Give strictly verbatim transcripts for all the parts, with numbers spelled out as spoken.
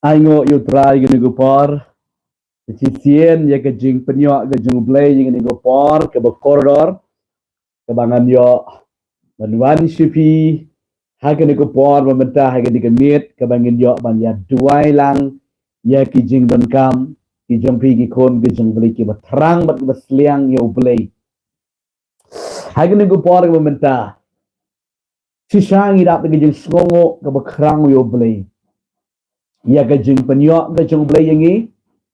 Ai nguh ïa U Trai ïa kane ka por. Shisien ïa ka jingpynïoh ka jong U Blei ïa kane ka por kaba kordor, kaba ngan ïoh ban wan sha phi ha kane ka por ba mynta, ha kane ka miet kaba ngin ïoh ban ïa duwai lang ïa ki jingdonkam ki jong phi ki khun ki jong U Blei kiba thrang bad kiba sliang ïa U Blei. Ha kane ka por kaba mynta, shisha ngi dap da ka jingsngewnguh kaba khraw ïa U Blei ïa ka jingpynïoh ka jong U Blei ïa ngi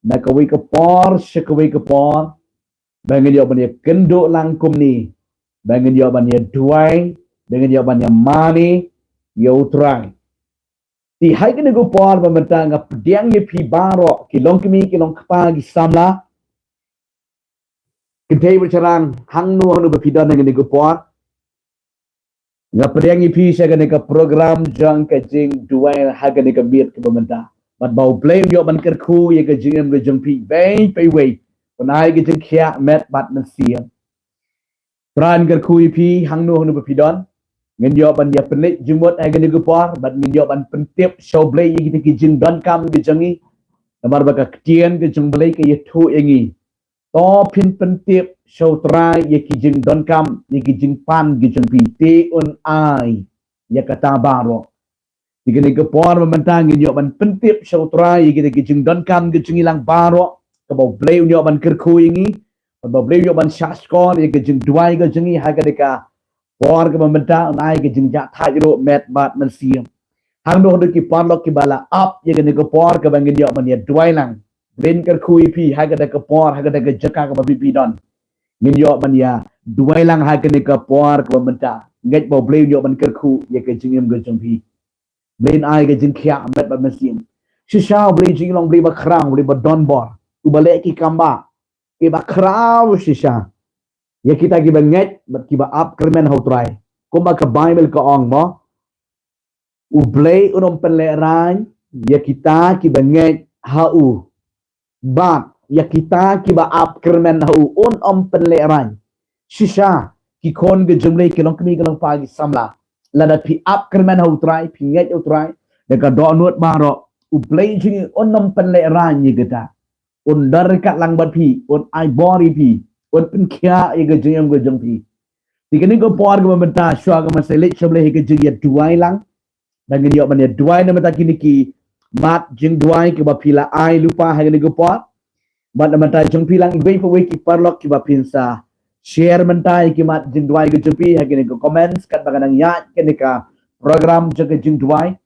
na kawei ka por sha kawei ka por, ba ngin ïoh ban ïa kynduh lang kumne, ba ngin ïoh ban ïa duwai, ba ngin ïoh ban ïa mane ïa U Trai. Te ha kane ka por ba mynta nga pdiang ïa phi baroh ki longkmie ki longkpa ki samla, kynthei bad shynrang, hangno hangno ba phi don ha kane ka por. Nga pdiang ïa phi sha kane ka program jong ka jingduwai ha kane ka miet kaba mynta. Bad ba U Blei un ïoh ban kyrkhu ïa ka jingim ka jong phi iwei pa iwei. Un ai ka jingkhiah met bad mynsiem. Trai un kyrkhu ïa phi hangno hangno ba phi don. Ngin ïoh ban ïa pynleit jingmut ha kane ka por bad ngin ïoh ban pyntip sha U Blei ïa kita ki jingdonkam ki jong ngi. Namar ba ka ktien ka jong U Blei ka ïathuh ïa ngi, to phin pyntip sha U Trai ïa ki jingdonkam, ïa ki jingpan ki jong phi, te un ai ïa kata baroh. Te kane ka por ba mynta ngin ïoh ban pyntip sha U Trai ïa kita ki jingdonkam ki jong ngi lang baroh, kaba U Blei un ïoh ban kyrkhu ïa ngi, kaba U Blei un ïoh ban shahshkor ïa ka jingduwai ka jong ngi ha kane ka por kaba mynta, un ai ka jingjahthait ruh met bad mynsiem. Hangno hangno ki paralok kiba la ap ïa kane ka por kaba ngin ïoh ban ïa duwai lang, Blei un kyrkhu ïa phi ha kata ka por, ha kata ka jaka kaba phi phi don. Ngin ïoh ban ïa duwai lang ha kane ka por kaba mynta. Ngeit ba U Blei un ïoh ban kyrkhu ïa ka jingim ka jong phi. Blei un ai ka jingkhiah met bad mynsiem. Shisha U Blei jong ngi u long U Blei ba khraw, U Blei ba don bor, uba leh ki kam ba, kiba khraw shisha ïa kita kiba ngeit bad kiba ap kyrmen ha U Trai. Kumba ka Baibl ka ong mo, U Blei un ym pynlehraiñ ïa kita kiba ngeit ha u, bad ïa kita kiba ap kyrmen ha u un ym pynlehraiñ. Shisha ki khun ki jong U Blei, ki longkmie ki longpa ki samla, lada phi ap kyrmen ha U Trai, phi ngeit ha U Trai da ka dohnud baroh, U Blei jong ngi un ym pynlehraiñ ïa kita. Un don ryngkat lang bad phi, un ai bor ïa phi, un pynkhiah ïa ka jingim ka jong phi. Te kane ka por kaba mynta, shuwa ka mynta sa leit sha U Blei ha ka jingïaduwai lang. Ba ngin ïoh ban ïaduwai na bynta kine ki mat jingduwai kiba phi la ai lypa ha kane ka por. Bad na bynta jong phi lang iwei pa iwei ki paralok kiba phin sa share mynta ïa ki mat jingduwai ka jong phi ha kine ki comments, katba ka nang ïaid kane ka program jong ka jingduwai.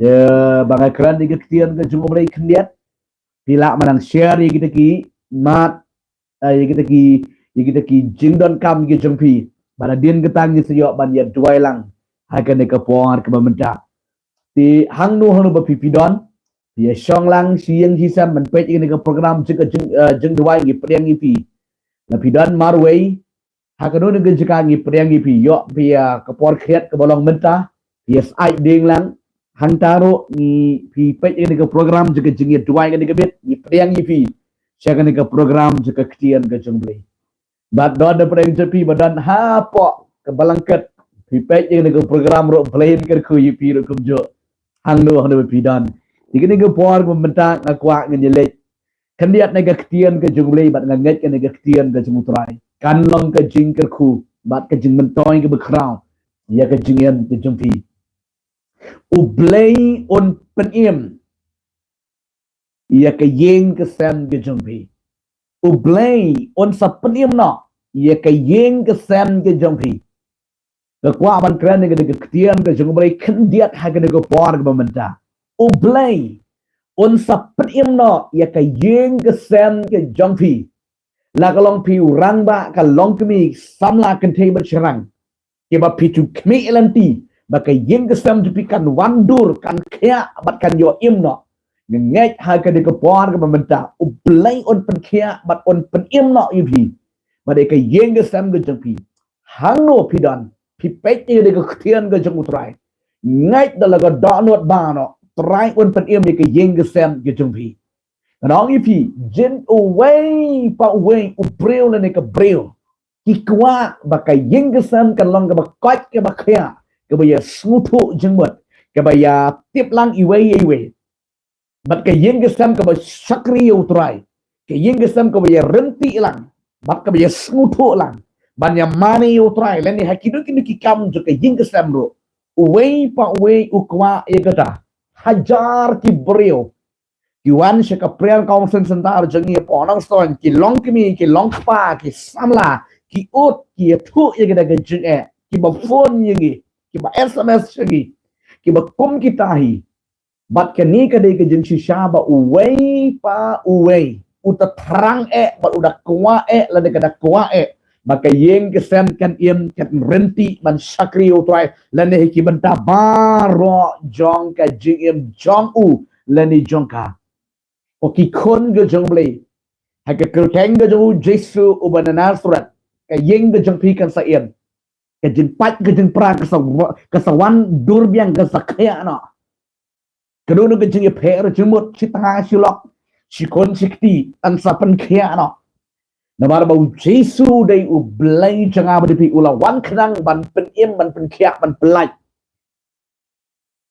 Ïa, ba nga kren ïa ka ktien ka jong U Blei khyndiat. Phi lah ban nang share ïa kita ki mat, eh, ïa kita ki, ïa kita ki jingdonkam ki jong phi. Bad hadien kata ngin sa ïoh ban ïaduwai lang ha kane ka por kaba mynta. Te hangno hangno ba phi phi don, phi ïa shong lang shi ïing shi sem ban peit ïa kane ka program jing, jing, eh, jingduwai, ngi pdiang ïa phi. Lada phi don marwei, ha kano kano ka jaka ngi pdiang ïa phi, ïoh phi ïa ka por khriat kaba long mynta, phi ïa sait dieng lang, hangta ruh ngi, phi peit ïa kane ka program jong ka jingïaduwai kane ka miet, ngi pdiang ïa phi sha kane ka program jong ka ktien ka jong U Blei. Bad don na pdeng jong phi ba don hapoh ka Balang Kut, phi peit ïa kane ka program ruh, Blei un kyrkhu ïa phi ruh kumjuh. Hangno hangno ba phi don. Te kane ka por kaba mynta nga kwah ngin ïa leit khyndiat na ka ktien ka jong U Blei, bad nga ngeit kane ka ktien ka jong U Trai kan long ka jingkyrkhu bad ka jingmyntoi kaba khraw ïa ka jingim ka jong phi. U Blei un pynim ïa ka ïing ka sem ka jong phi. U Blei un sa pynim noh ïa ka ïing ka sem ka jong phi. Nga kwah ban kren ïa kane ka ktien ka jong U Blei khyndiat ha kane ka por kaba mynta. U Blei un sa pynim noh ïa ka ïing ka sem ka jong phi. La ka long phi u rangbah, ka longkmie, samla, kynthei bad shynrang. Kiba phi ju khmih lynti ba ka ïing ka sem jong phi kan wandur, kan khiah bad kan ïoh im noh. Nga ngeit ha kane ka por kaba mynta U Blei un pynkhiah bad un pynim noh ïa phi. Bad ïa ka ïing ka sem ka jong phi, hangno phi don, phi peit ïa kane ka ktien ka jong U Trai. Ngeit da la ka dohnud ba noh U Trai un pynim ïa ka ïing ka sem ka jong phi. Ngan ong ïa phi, jin uwei pa uwei u briew lane ka briew ki kwah ba ka ïing ka sem kan long kaba koit kaba khiah, kaba ïa sngewthuh jingmut, kaba ïa tip lang iwei ïa iwei. Bad ka ïing ka sem kaba shakri ïa U Trai, ka ïing ka sem kaba ïa rynti lang, bad kaba ïa sngewthuh lang ban ïa mane ïa U Trai lane ha kino kino ki kam jong ka ïing ka sem ruh. Uwei pa uwei u kwah ïa kata. Hajar ki briew ki wan sha ka Prayer Counseling Center jong ngi hapoh Nongstoiñ, ki long kmie, ki long kpa, ki samla, ki ud, ki ïathuh ïa kata ka jingeh, kiba phone ïa ngi, kiba S M S ïa ngi, kiba kum kita hi. Bad kane ka dei ka jingshisha ba uwei pa uwei u ta thrang eh bad u da kwah eh lane ka da kwah eh ba ka ïing ka sem kan im, kan rynti ban shakri ïa U Trai lane ha ki bynta baroh jong ka jingim jong u lane jong ka. O ki khun ka jong U Blei, ha ka kyrteng ka jong U Jisu uba na Nasareth, ka ïing ka jong phi kan sa im. Ka jingpait ka jingpra ka sa wa-, ka sa wan dur biang, ka sa khiah noh. Ka don ka jingïapher jingmut shi tnga shi lok, shi khun shi kti, kan sa pynkhiah noh. Namar ba U Jisu u dei U Blei jong nga bad phi, u la wan khnang ban pynim, ban pynkhiah, ban pynlait.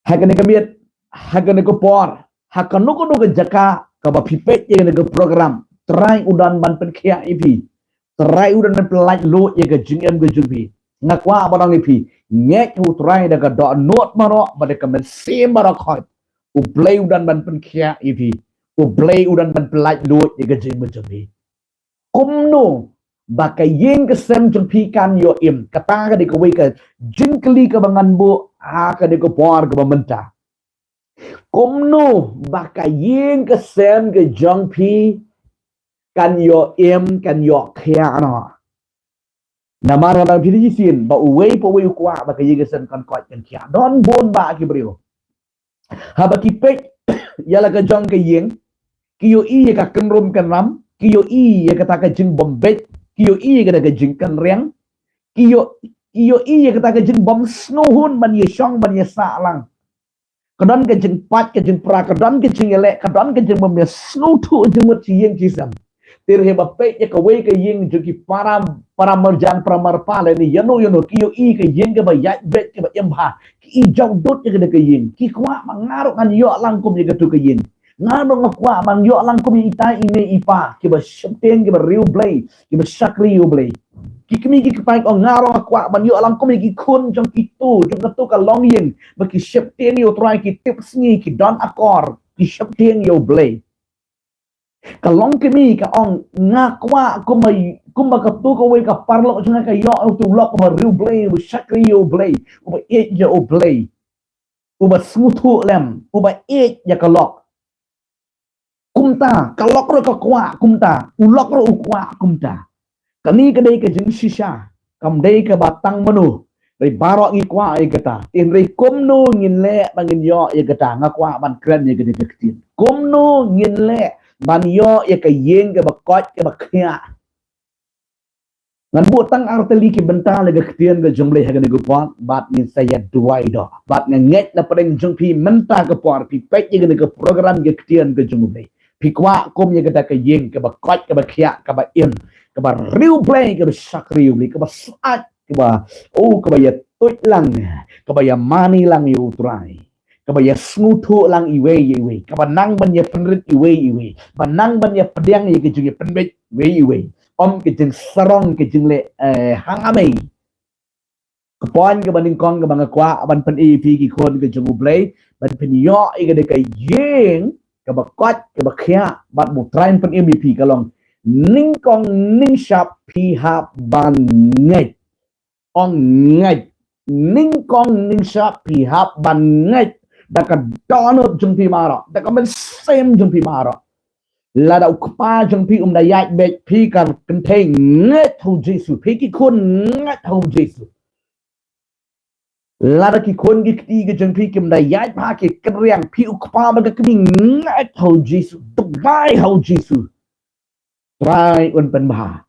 Ha kane ka miet, ha kane ka por, ha kano kano ka jaka kaba phi peit ïa kane ka program, Trai u don ban pynkhiah ïa phi. Trai u don ban pynlait luid ïa ka jingim ka jong phi. Nga kwah ban ong ïa phi, ngeit ha U Trai da ka dohnud baroh bad da ka mynsiem baroh khoit. U Blei u don ban pynkhiah ïa phi. U Blei u don ban pynlait luid ïa ka jingim ka jong phi. Kumno ba ka ïing ka sem jong phi kan ïoh im? Kata ka dei kawei ka jingkylli kaba ngan buh ha kane ka por kaba mynta. Kumno ba ka ïing ka sem ka jong phi kan ïoh im, kan ïoh khiah noh? Namar nga dang phi da shisien ba uwei pa uwei u kwah ba ka ïing ka sem kan koit kan khiah. Don bun bah ki briew, haba ki peit ïa la ka jong ka ïing, ki ïohi ïa ka kynrum kynram, ki ïohi ïa kata ka jingbym beit, ki ïohi ïa kata ka jingkynriang, ki ïoh, ki ïohi ïa kata ka jingbym sngewhun ban ïashong ban ïasah lang. Ka don ka jingpait ka jingpra, ka don ka jingïaleh, ka don ka jingbym ïasngewthuh jingmut shi ïing shi sem. Te hynrei haba peit ïa kawei ka ïing jong ki para, para marjan, para marpa lane ïano ïano, ki ïohi ka ïing kaba ïaid beit, kaba im bha, ki ïeit jawdut ïa kane ka ïing. Ki kwah ba nga ruh ngan ïoh lang kum ïa kato ka ïing. Nga ruh nga kwah ban ïoh lang kum ïa ita i mei i pa kiba sheptieng, kiba riewblei, kiba shakri ïa U Blei. Ki kmie ki kpa ki ong, nga ruh nga kwah ban ïoh lang kum ïa ki khun jong kito, jong kato ka longïing ba ki sheptieng ïa U Trai, ki tip sngi, ki don akor, ki sheptieng ïa U Blei. Ka longkmie ka ong, nga kwah kumba, kumba kato kawei ka paralok jong nga ka ïoh uto u lok uba riewblei, uba shakri ïa U Blei, uba ïeit ïa U Blei, uba sngewthuh lem, uba ïeit ïa ka lok. Kumta, ka lok ruh ka kwah kumta, u lok ruh u kwah kumta. Kane ka dei ka jingshisha, kam dei kaba tang mano. Hynrei baroh ngi kwah ïa kata. Te hynrei kumno ngin leh ba ngin ïoh ïa kata? Nga kwah ban kren ïa kane ka ktien. Kumno ngin leh ban ïoh ïa ka ïing kaba koit kaba khiah? Ngan buh tang ar tylli ki bynta na ka ktien ka jong U Blei ha kane ka por, bad ngin sa ïa duwai doh. Bad nga ngeit na pdeng jong phi mynta ka por, phi peit ïa kane ka program ka ktien ka jong U Blei, phi kwah kum ïa kata ka ïing kaba koit kaba khiah, kaba im, kaba riewblei, kaba shakri ïa U Blei, kaba syaid, kaba, oh, kaba ïa tuid lang, kaba ïa mane lang ïa U Trai, kaba ïa sngewthuh lang iwei ïa iwei, kaba nang ban ïa pynrit iwei ïa iwei, ba nang ban ïa pdiang ïa ka jingïapynbeit iwei ïa iwei. Ym ka jingsarong ka jingleh, eh, hangmei. Ka point kaba nyngkong kaba nga kwah ban pyni ïa phi ki khun ka jong U Blei, ban pynïoh ïa kane ka ïing kaba koit kaba khiah bad ba U Trai un pynim ïa phi ka long, nyngkong nyngshap phi hap ban ngeit. Ong ngeit. Nyngkong nyngshap phi hap ban ngeit da ka dohnud jong phi baroh, da ka mynsiem jong phi baroh. Lada u kpa jong phi um da ïaid beit, phi kan kynthei ngeit ha U Jisu, phi ki khun ngeit ha U Jisu. Lada ki khun ki kti ki jong phi kim da ïaid bha ki kynriang, phi u kpa bad ka kmie, ngeit ha u Jisu, duwai ha u Jisu, Trai un pynbha.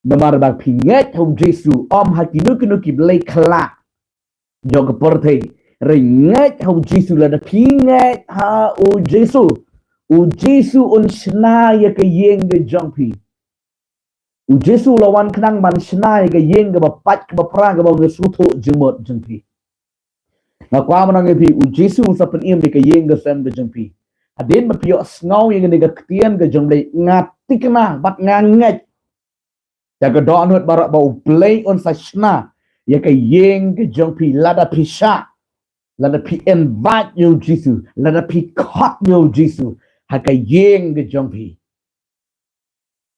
Namar ba phi ngeit ha u Jisu, ym ha kino kino ki blei khlak jong ka pyrthei. Hynrei ngeit ha u Jisu, lada phi ngeit ha u Jisu, u Jisu un shna ïa ka ïing ka jong phi. U Jisu u la wan khnang ban shna ïa ka ïing kaba pait, kaba pra, kaba sngewthuh jingmut jong phi. Nga kwah ban ong ïa phi, u Jisu un sa pynim ïa ka ïing ka sem ka jong phi. Hadien ba phi ïohsngew ïa kane ka ktien ka jong u Blei, nga thikna bad nga ngeit da ka dohnud baroh ba u Blei un sa shna ïa ka ïing ka jong phi, lada phi shah, lada phi invite ïa u Jisu, lada phi khot ïa u Jisu ha ka ïing ka jong phi.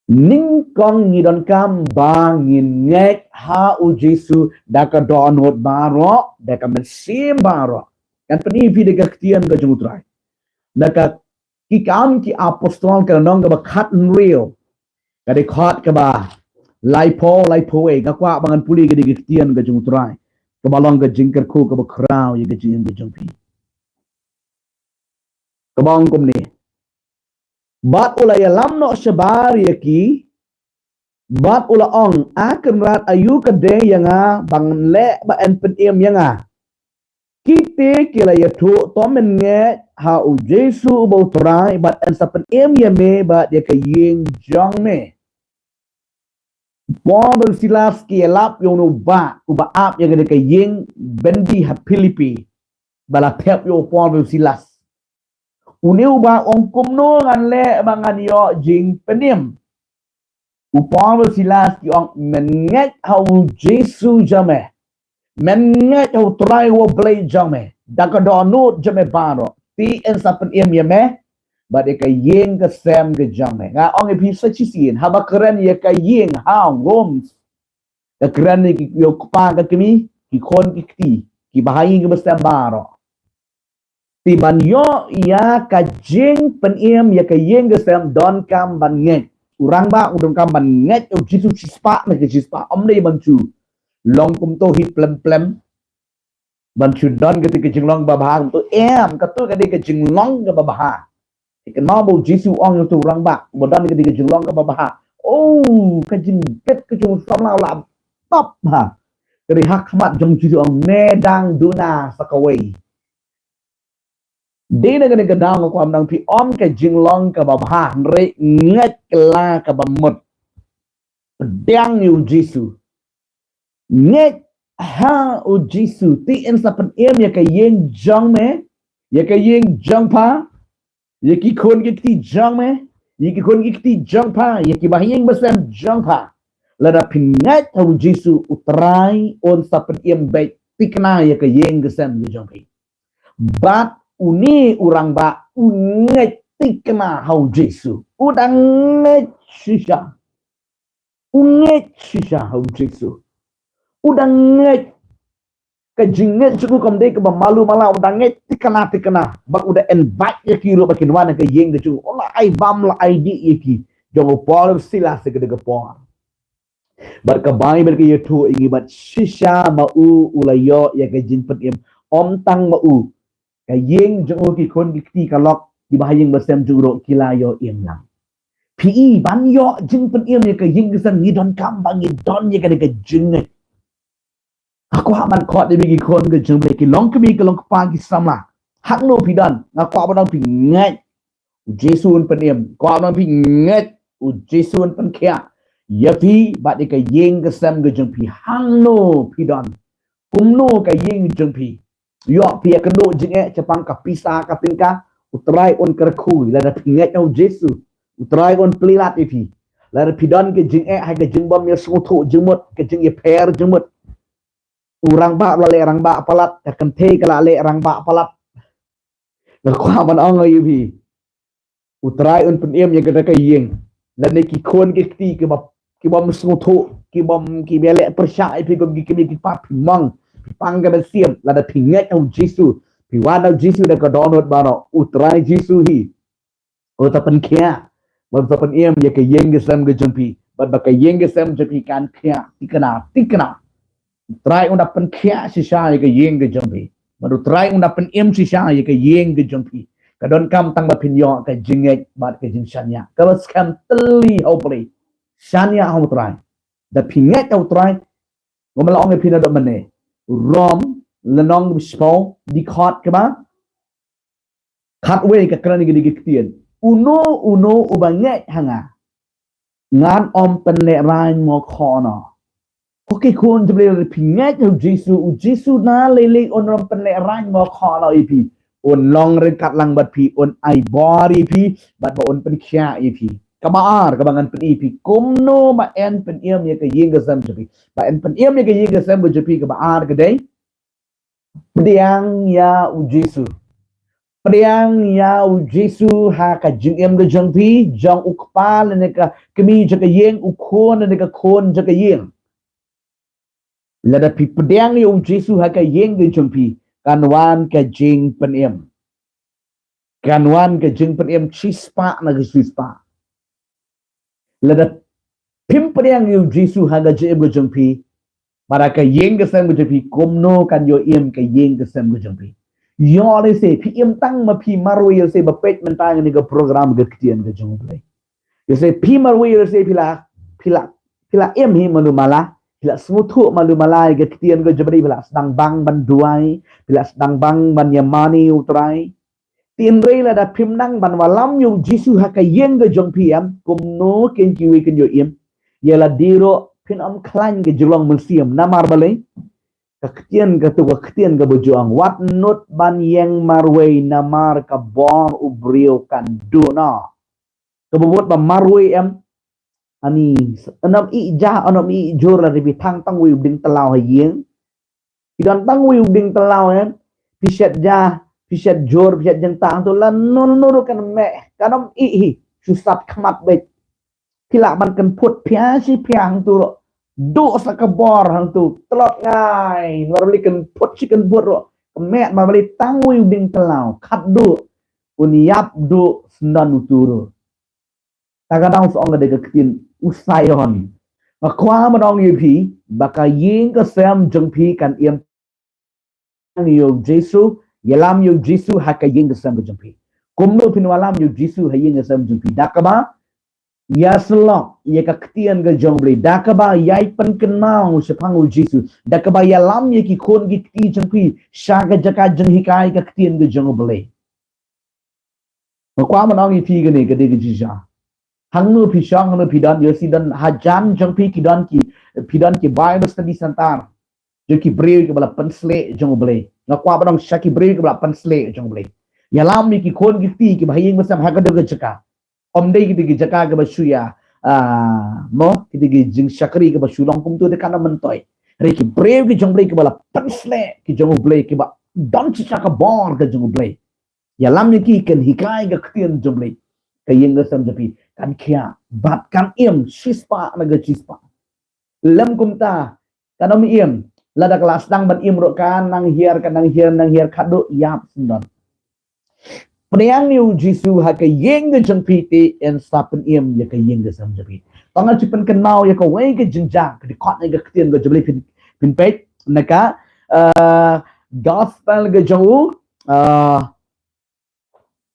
Nyngkong ngi donkam ba ngin ngeit ha u Jisu da ka dohnud baroh, da ka mynsiem baroh. Ngan pyni ïa phi da ka ktien ka jong u Trai. Na ka Ki Kam ki Apostol ka lynnong kaba khathynriew, ka dkhot kaba laiphew, laiphew wei, nga kwah ba ngan pule ïa ka ktien ka jong u Trai, kaba long ka jingkyrkhu kaba khraw ïa ka jingim ka jong phi. Kaba ong kumne: Bad u la ïalam noh shabar ïa ki, bad u la ong, A Kynrad, aïu ka dei ïa nga ba ngan leh ba yn pynim ïa nga? Kita ki la ïathuh, To men ngeit ha u Jisu uba u Trai, bad yn sa pynim ïa me bad ïa ka ïing jong me. U Paul bad u Silas ki ïalap ïa uno u bah uba ap ïa kane ka ïing byndi ha Philippi, ba la thep ïa u Paul bad u Silas. Une u bah u ong, Kumno ngan leh ba ngan ïoh jingpynim? U Paul bad u Silas ki ong, Men ngeit ha u Jisu jong me. Men ngeit ha u Trai u Blei jong me da ka dohnud jong me baroh, te yn sa pynim ïa me bad ïa ka ïing ka sem ka jong me. Nga ong ïa phi sa shisien, haba kren ïa ka ïing ha Rom, ka kren ïa ki, ïa u kpa ka kmie, ki khun ki kti, ki bahaïing ki basem baroh. Te ban ïoh ïa ka jingpynim ïa ka ïing ka sem, donkam ban ngeit. U rangbah u donkam ban ngeit ïa u Jisu shispah ne ka shispah, ym dei ban shu long kumto hi plem plem, ban shu don kata ka jinglong babha kumto. Em, kato ka dei ka jinglong kaba bha. Te kynmaw ba u Jisu u ong ïa uto u rangbah uba don kata ka jinglong kaba bha, O, ka jingbit ka jong u samla u la pap ha. Ka dei ha khmat jong u Jisu, ong, Me dang duna sa kawei. Dei na kane ka daw nga kwah ban ong ïa phi, ym ka jinglong kaba bha, hynrei ngeit kylla kaba mut. Pdiang ïa u Jisu. Ngeit ha u Jisu, te yn sa pynim ïa ka ïing jong me, ïa ka ïing jong pha, ïa ki khun ki kti jong me, ïa ki khun ki kti jong pha, ïa ki bahaïing basem jong pha. Lada phi ngeit ha u Jisu, u Trai un sa pynim beit thikna ïa ka ïing ka sem ka jong phi. Bad une u rangbah u ngeit thikna ha u Jisu. U dang ngeit shisha. U ngeit shisha ha u Jisu. U dang ngeit. Ka jingngeit jong u kam dei kaba malu mala, u dang ngeit thikna thikna. Bad u da invite ïa ki ruh ba kin wan ha ka ïing ka jong u. U la ai bam, la ai dih ïa ki. Jong u Paul, Silas, ïa ka dei ka por. Bad ka Baibl ka ïathuh ïa ngi, bad shisha ma u u la ïoh ïa ka jingpynim. Ym tang ma u, ka ïing jong u, ki khun ki kti, ka lok, ki bahaïing basem jong u ruh ki la ïoh im lang. Phi i, ban ïoh jingpynim ïa ka ïing ka sem, ngi donkam ba ngi don ïa ka dei ka jingngeit. Nga kwah ban khot ïa phi ki khun ki jong U Blei, ki long kmie, ki long kpa, ki samla. Hangno phi don, nga kwah ban ong phi ngeit, u Jisu un pynim. Kwah ban ong phi ngeit, u Jisu un pynkhiah ïa phi bad ïa ka ïing ka sem ka jong phi. Hangno phi don, kumno ka ïing jong phi. Ïoh phi ïakynduh jingeh shaphang ka pisa ka tyngka, U Trai un kyrkhu lada phi ngeit ha u Jisu. U Trai un plie lad ïa phi. Lada phi don ka jingeh ha ka jingbym ïasngewthuh jingmut, ka jingïapher jingmut. U rangbah u la leh rangbah palat, ka kynthei ka la leh rangbah palat. Nga kwah ban ong ïa phi, U Trai un pynim ïa kata ka ïing. Lane ki khun ki kti kiba, kibym sngewthuh, kibym, kiba leh pyrshah ïa phi kum ki kmie ki kpa, phi mong, phi pang ka mynsiem. Lada phi ngeit ha u Jisu, phi wan ha u Jisu da ka dohnud baroh, U Trai Jisu hi u sa pynkhiah, bad u sa pynim ïa ka ïing ka sem ka jong phi, bad ba ka ïing ka sem jong phi kan khiah thikna thikna. Trai un da pynkhiah shisha ïa ka ïing ka jong phi. Bad u Trai un da pynim shisha ïa ka ïing ka jong phi. Ka donkam tang ba phin ïoh ka jingngeit bad ka jingshaniah. Kaba skhem tylli ha u Blei. Shaniah ha u Trai. Da phi ngeit ha u Trai. Ngam lah ong ïa phi naduh mynne. Rom, lynnong kaba shiphew, dkhot kaba khatwei ka kren ïa kane ka ktien. Uno uno uba ngeit ha nga, ngan ym pynlehraiñ mo khot noh. Okay, khun jong U Blei, lada phi ngeit ha u Jisu, u Jisu na lei lei un ym pynlehraiñ mo khot noh ïa phi. Un long ryngkat lang bad phi, un ai bor ïa phi, bad ba un pynkhiah ïa phi. Kaba ar, kaba ngan pyni ïa phi kumno ba yn pynim ïa ka ïing ka sem jong phi. Ba yn pynim ïa ka ïing ka sem jong phi, kaba ar ka dei pdiang ïa u Jisu. Pdiang ïa u Jisu ha ka jingim ka jong phi, jong u kpa lane ka kmie jong ka ïing, u khun lane ka khun jong ka ïing. Lada phi pdiang ïa u Jisu ha ka ïing ka jong phi, kan wan ka jingpynim. Kan wan ka jingpynim shispah na ka shispah. Lada phim pdiang ïa u Jisu ha ka jingim ka jong phi, bad ha ka ïing ka sem ka jong phi, kumno kan ïoh im ka ïing ka sem ka jong phi. Ïoh lehse phi im tang ma phi marwei, lehse ba peit mynta ïa kane ka program ka ktien ka jong U Blei. Lehse phi marwei, lehse phi la, phi la, phi la im hi malu mala, phi la sngewthuh malu mala ïa ka ktien ka jong U Blei, phi la sdang bang ban duwai, phi la sdang bang ban ïamane ïa u Trai. Hynrei lada phim nang ban wallam ïa u Jisu ha ka ïing ka jong phi, em, kumno kin kiwei kin ïoh im. Ïa lade ruh phin ym khlaiñ ka jinglong mynsiem, namar balei? Ka ktien katu ka ktien kaba ju ong, wat nud ban ïeng marwei namar ka bor u briew kan duh noh. Kaba mut ba marwei, em, ani, yn ym ïeh jah, yn ym ïeh jur lada phi thang tang wei u dieng tlaw ha ïing. Phi don tang wei u dieng tlaw, em, phi shet jah, phi shet jur, phi shet jingtah hangtu, lano lano ruh kan meh, kan ym ïeh hi. Shu sat khmat beit. Phi lah ban kynphut phia shi phia hangtu ruh. Duh sa ka bor hangtu, tlot ngai. Namar balei kynphut shi kynphut ruh ka meh, namar balei tang wei u dieng tlaw, khatduh un ïap duh syndon utu ruh. Ta ka dang sa ong ka dei ka ktien u Sion. Nga kwah ban ong ïa phi ba ka ïing ka sem jong phi kan im ïa u Jisu, ïalam ïa u Jisu ha ka ïing ka sem ka jong phi. Kumno phin wallam ïa u Jisu ha ïing ka sem jong phi? Da kaba ïasyllok ïa ka ktien ka jong U Blei, da kaba ïai pynkynmaw shaphang u Jisu, da kaba ïalam ïa ki khun ki kti jong phi sha ka jaka jinghikai ka ktien ka jong U Blei. Nga kwah ban ong ïa phi kane ka dei ka jingshah. Hangno phi shong, hangno phi don, ïohsngew don hajan jong phi ki don ki, phi don ki Bible Study Center jong ki briew kiba la pynsleh jong U Blei. Nga kwah ban ong sha ki briew kiba la pynsleh jong U Blei. Ïalam ïa ki khun ki kti kiba ha ïing ba sem ha kano kano ka jaka. Ym dei kita ki jaka kiba shu ïa, ah, mo, kita ki jingshakri kiba shu long kumtu te kan ym myntoi. Hynrei ki briew ki jong U Blei kiba la pynsleh ki jong U Blei, kiba don shisha ka bor ka jong U Blei. Ïalam ïa ki, kin hikai ka ktien jong U Blei. Ka ïing ka sem jong phi kan khiah bad kan im shispah na ka shispah. Lym kumta kan ym im. Lada ka la sdang ban im ruh kan nang hiar, kan nang hiar, nang hiar, khatduh ïap syndon. Pdiang ïa u Jisu ha ka ïing ka jong phi te yn sa pynim ïa ka ïing ka sem jong phi. Tang ngan shu pynkynmaw ïa kawei ka jingjia, ka dkhot na ka ktien ka jong U Blei, phin, phin peit na ka, eh, gospel ka jong u, eh,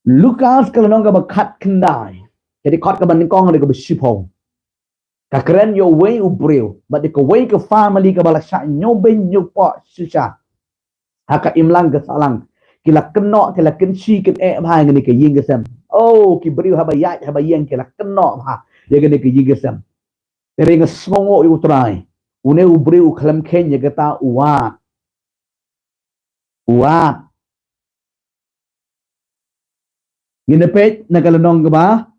Lukas ka lynnong kaba khatkhyndai, ka dkhot kaba nyngkong haduh kaba shiphew. Ka kren ïa uwei u briew bad ïa kawei ka family kaba la shah ñiewbeiñ ñiewpoh shisha ha ka imlang ka sahlang. Ki la kynnoh, ki la kynshi kyneh bha ïa kane ka ïing ka sem. Oh, ki briew haba ïaid haba ïeng ki la kynnoh bha ïa kane ka ïing ka sem. Hynrei nga sngewnguh ïa u Trai, une u briew u khlem kheiñ ïa kata, u wad. U wad. Ngin ïa peit na ka lynnong kaba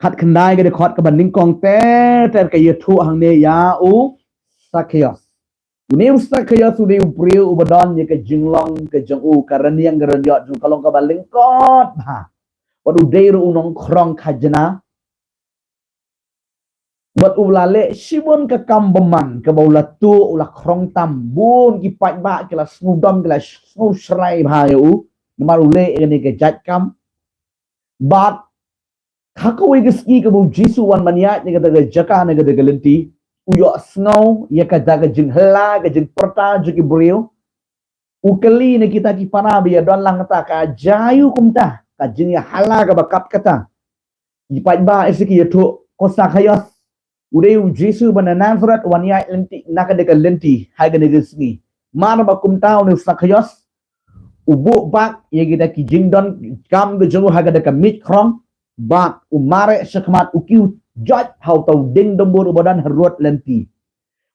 khatkhyndai, ka dkhot kaba nyngkong ter ter, ka ïathuh hangne ïa u Sakheus. Une u Sakheus u dei u briew uba don ïa ka jinglong ka jong u, ka rynïeng ka rynïot jong u ka long kaba lyngkot bha. Bad u dei ruh u nongkhrong khajna. Bad u la leh shibun ka kam bymman kaba u la tuh, u la khrong tam, bun ki paidbah ki la sngewdom, ki la sngewsrai bha ïa u namar u leh ïa kane ka jait kam. Bad ha kawei ka sngi kaba u Jisu u wan ban ïaid na kata ka jaka, na kata ka lynti, u ïohsngew ïa kata ka jinghylla, ka jingpyrta jong ki briew. U kylli na kita ki para ba ïadon lang kata, ka jia aïu kumta ka jingïahylla kaba kap kata? Ki paidbah, eh, sa ki ïathuh, ko Sakhaios, u dei u Jisu ba na Nasareth u wan ïaid lynti, na kane ka lynti ha kane ka sngi. Namar ba kumta une u Sakhaios u buh bak ïa kita ki jingdonkam ka jong u ha kata ka miej khrong, bad u mareh shakhmat, u kiew joit ha uta u dieng dumbur uba don harud lynti.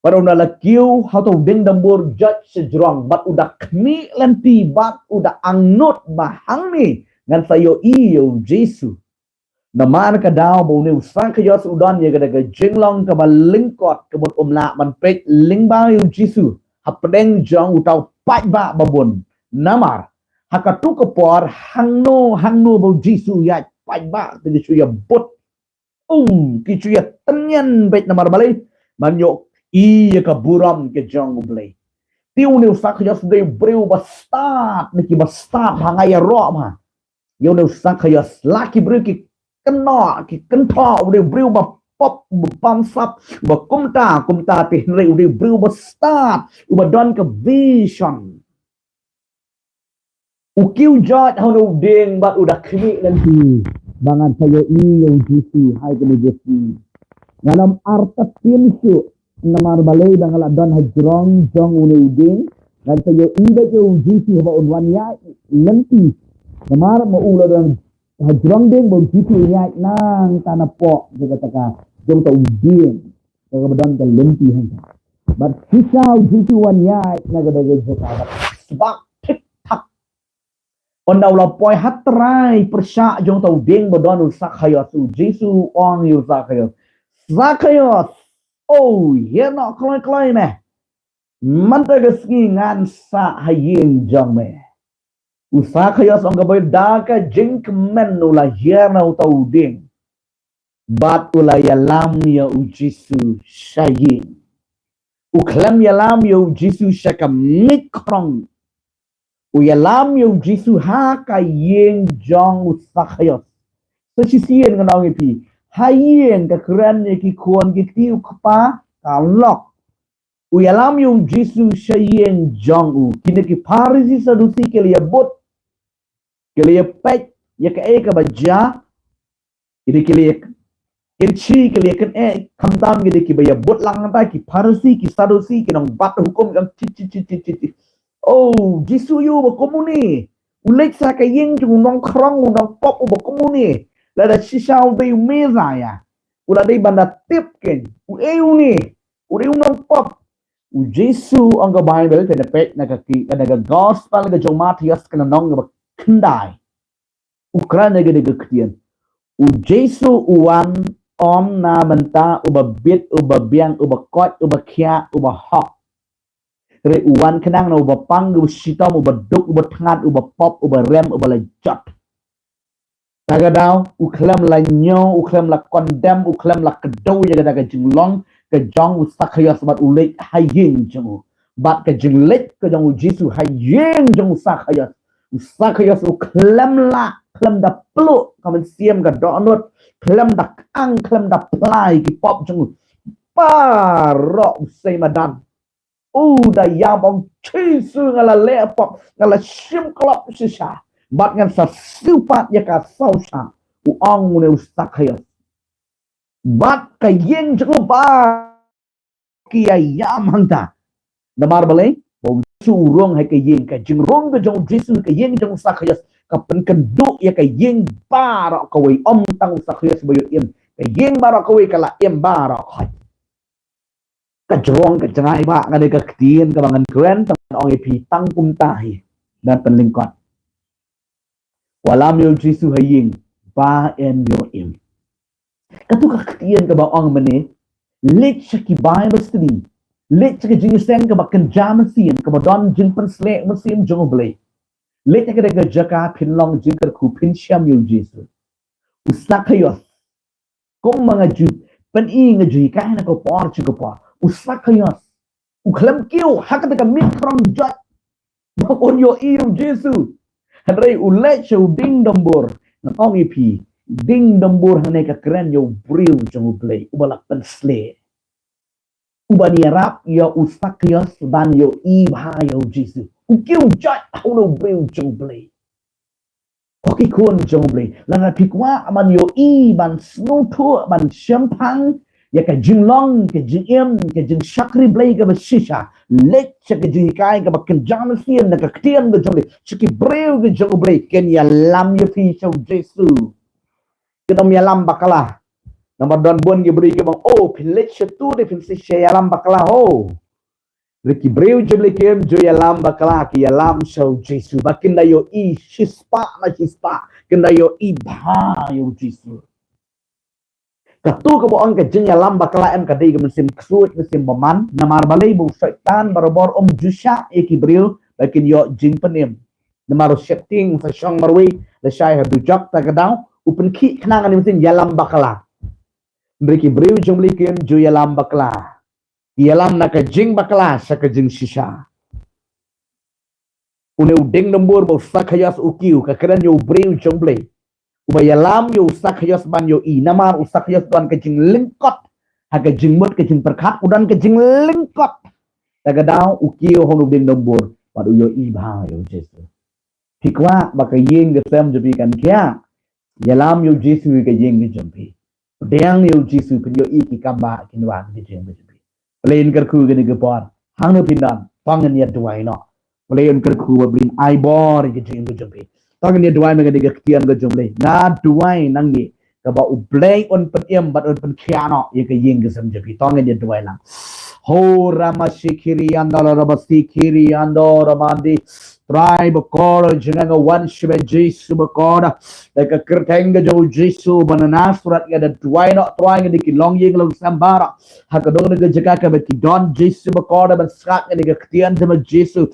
Bad ynda la kiew ha uta u dieng dumbur joit shajrong, bad u da khmih lynti, bad u da angnud ba hangne ngan sa ïohi ïa u Jisu. Namar ka daw ba une u Sakhaios u don ïa kata ka jinglong kaba lyngkot, ka mut um lah ban peit lyngba ïa u Jisu hapdeng jong uta u paidbah babun. Namar ha katu ka por, hangno hangno ba u Jisu u ïaid, paidbah te ki shu ïabud. Um, ki shu ïatyngen beit. Namar balei? Ban ïohi ïa ka burom ka jong U Blei. Te une u Sakhaios u dei u briew ba stad na kiba stad ha nga ïaroh ma. Ïa une u Sakhaios, la ki briew ki kynnoh ki kynthoh, u dei u briew ba pop, ba bamsap, ba kumta kumta, te hynrei u dei u briew ba stad, uba don ka vision. U kiew joit ha une u dieng bad u da khmih lynti ba ngan sa ïohi ïa u Jisu ha kane ka sngi. Ngan ym artatien shuh, namar balei? Ba nga la don hajrong jong une u dieng, ngan sa ïohi beit ïa u Jisu haba un wan ïaid lynti. Namar ma u la don hajrong dieng ba u Jisu u ïaid nangta napoh jong kata ka, jong uta u dieng, kaba don ka lynti hangta. Bad shisha u Jisu u wan ïaid na kata ka jaka, bad sbak thik thak. Ynda u la poi ha trai pyrshah jong uta u dieng ba don u Sakhaios, u Jisu u ong ïa u Sakhaios, Sakhaios, o, hiar noh kloi kloi me. Mynta ka sngi ngan sah ha ïing jong me. U Sakhaios ong kaba ïeit, da ka jingkmen u la hiar na uta u dieng bad u la ïalam ïa u Jisu sha ïing. U khlem ïalam ïa u Jisu sha ka miej khrong. U ïalam ïa u Jisu ha ka ïing jong u Sakhaios. Sa shisien ngan ong ïa phi, ha ïing ka kren ïa ki khun ki kti u kpa ka lok. U ïalam ïa u Jisu sha ïing jong u. Kine ki Pharisi Sadusi ki la ïabud, ki la ïapeit ïa kaei kaba jia. Kine ki la ïa, ki la ïa, khamtam kine kiba ïabud lang hangta, ki Pharisi, ki Sadusi, ki nongbat hukum, ki ong, chi chi chi chi chi chi. O Jisu, uei uba kum une? U leit sha ka ïing jong u nongkhrong, u nongpop uba kum une. Lada shisha u dei u Messaïah, u la dei ban da tip kein. Uei une? U dei u nongpop. U Jisu, ong ka Baibl, phin peit na ka ki, na ka Gospel ka jong u Mathaios, ka lynnong kaba khyndai. U kren ïa kane ka ktien. U Jisu u wan ym na bynta uba bit, uba biang, uba koit, uba khiah, uba hok. Hynrei u wan khnang na uba pang, uba shitom, uba duk, uba thngan, uba pop, uba rem, uba la jot. Kata ka daw u khlem la ñiew, u khlem la condemn, u khlem la kdew ïa kata ka jinglong ka jong u Sakhaios bad u leit ha ïing jong u. Bad ka jingleit ka jong u Jisu ha ïing jong u Sakhaios, u Sakhaios u khlem la, khlem da pluh ka mynsiem ka dohnud, khlem da kang, khlem da plie ki pop jong u. Baroh u sei madan. U da ïam, ong, Jisu, nga la leh pop, nga la shim klop shisha, bad ngan sa siew pat ïa ka saw shah. U ong une u Sakhaios. Bad ka ïing jong u baroh ki ïa ïam hangta. Namar balei? Ba u Jisu u rung ha ka ïing, ka jingrung ka jong u Jisu ha ka ïing jong u Sakhaios ka pynkynduh ïa ka ïing baroh kawei, ym tang u Sakhaios ba ïoh im. Ka ïing baroh kawei ka la im baroh khoit. Ka jrong ka jngai ba ngan ïa ka ktien kaba ngan kren, tang ngan ong ïa phi tang kumta hi. Ngan pynlyngkot. U ïalam ïa u Jisu ha ïing ba un ïoh im. Katu ka ktien kaba ong mynne, leit sha ki Bible study, leit sha ka jingïaseng kaba kynja mynsiem, kaba don jingpynshlur mynsiem jong U Blei. Leit ha kata ka jaka phin long jingkyrkhu, phin shem ïa u Jisu. U Sakhaios, kumba nga ju pyni, nga ju hikai na ka por sha ka por, u Sakhaios u khlem kiew ha kata ka miej khrong jot ba un ïohi ïa u Jisu. Hynrei u leit sha u dieng dumbur. Ngan ong ïa phi, dieng dumbur hangne ka kren ïa u briew jong U Blei uba la pynshlur. U ban ïarap ïa u Sakhaios ban ïohi bha ïa u Jisu. U kiew jait ha une u briew jong u Blei. Ko ki khun jong u Blei, lada phi kwah ban ïohi, ban sngewthuh, ban shemphang ïa ka jinglong, ka jingim, ka jingshakri Blei kaba shisha, leit sha ka jinghikai kaba kynja mynsiem na ka ktien ka jong u Blei, sha ki briew ka jong u Blei, kin ïalam ïa phi sha u Jisu. Kin ym ïalam bakla. Namar don bun ki briew kiba ong, oh, phin leit sha tu de phin sa ïalam bakla ho. Hynrei ki briew jong u Blei kim ju ïalam bakla, ki ïalam sha u Jisu. Ba kin da ïohi shispah na shispah, kin da ïohi bha ïa u Jisu. Katu kaba ong ka jingïalam bakla em ka dei ka mynsiem ksuid, mynsiem bymman. Namar balei? Ba u Soitan barabor um ju shah ïa ki briew ba kin ïoh jingpynim. Namar u sheptieng u sa shong marwei, lashai ha dujok, ta ka daw u pynkhih khnang ïa une u mynsiem ïalam bakla. Hynrei ki briew jong u Blei kim ju ïalam bakla. Ïalam na ka jingbakla sha ka jingshisha. Une u dieng dumbur ba u Sakhaios u kiew, ka kren ïa u briew jong u Blei uba ïalam ïa u Sakhaios ban ïohi. Namar u Sakhaios don ka jinglyngkot ha ka jingmut ka jingpyrkhat, u don ka jinglyngkot. Ta ka daw u kiew ha une u dieng dumbur bad u ïohi bha ïa u Jisu. Phi kwah ba ka ïing ka sem jong phi kan khiah? Ïalam ïa u Jisu ïa ka ïing ka jong phi. Pdiang ïa u Jisu, phin ïohi ki kambah kin wan ki jingim ka jong phi. Balei yn kyrkhu kane ka por? Hangno phi don, to ngin ïa duwai noh. Balei yn kyrkhu ba Blei un ai bor ïa ka jingim ka jong phi? To ngin ïa duwai, ma kane ka ktien ka jong Blei. Nga duwai nangne kaba u Blei un pynim bad un pynkhiah noh ïa ka ïing ka sem jong phi. To ngin ïa duwai lang. Ho rama shikiri ando rama sikiri ando ramandi. Trai bakor, jong nga nga wan sha me Jisu bakor. Da ka kyrteng ka jong u Jisu ba na Nasareth nga da duwai noh Trai, ngi da ki longïing longsem baroh. Ha kano kano ka jaka kaba ki don Jisu bakor, da ban sngap ïa kane ka ktien jong me Jisu.